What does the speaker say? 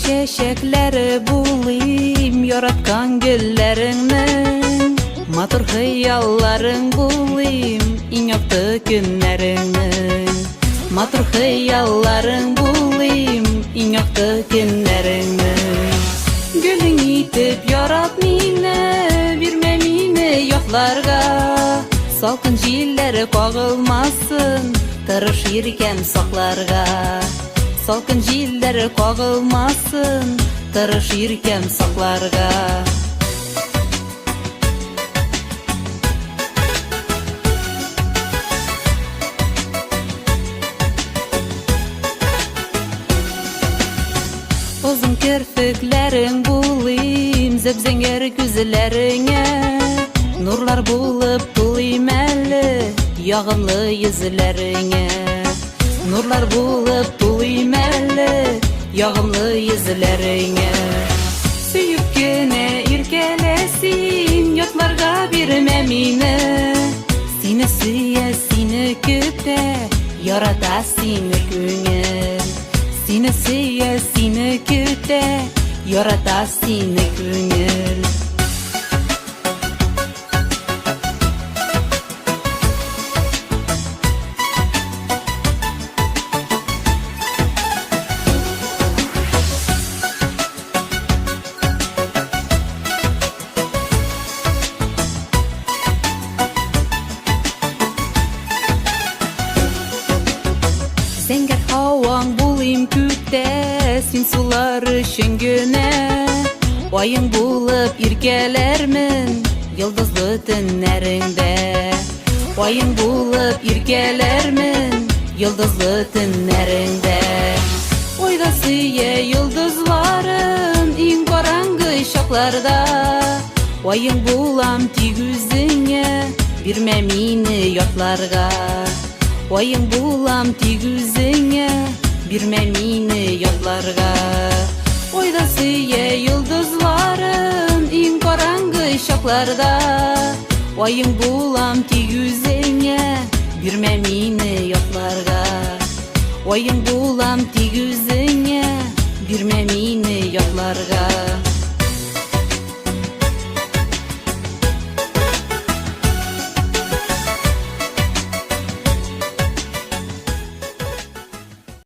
Чәчәкләре булыйм, яраткан гөлләреңнең. Матур хыялларың булыйм, иң якты көннәреңнең. Матур хыялларың булыйм, иң якты көннәреңнең. Гөлең итеп ярат мине, бирмә мине ятларга. Салкын җилләре кагылмасын, тырыш иркәм сакларга. Салкын җилләре кагылмасын, тырыш иркәм сакларга. Озын керфекләрең булыйм, зәп-зәңгәр күзләреңә. Нурлар булып тулыйм әле, ягымлы йөзләреңә. Нурлар булып тулыйм әле, ягымлы йөзләреңә. Сөеп кенә иркәлә син, ятларга бирмә мине. Сине сөя, сине көтә, ярата сине күңел. Сине сөя, сине көтә, ярата сине күңел. Зәңгәр һаваң булыйм күктә, син сулар өчен генә. Аең булып иркәләрмен йолдызлы төннәреңдә. Аең булып иркәләрмен йолдызлы төннәреңдә. Айда сөя йолдызларын иң караңгы чакларда. Аең булам тик үзеңә, бирмә мине ятларга. Аең булам тик үзеңә, бирмә мине ятларга. Айда сөя йолдызларын иң караңгы чакларда. Аең булам тик үзеңә, бирмә мине ятларга. Аең булам тик үзеңә, бирмә мине ятларга.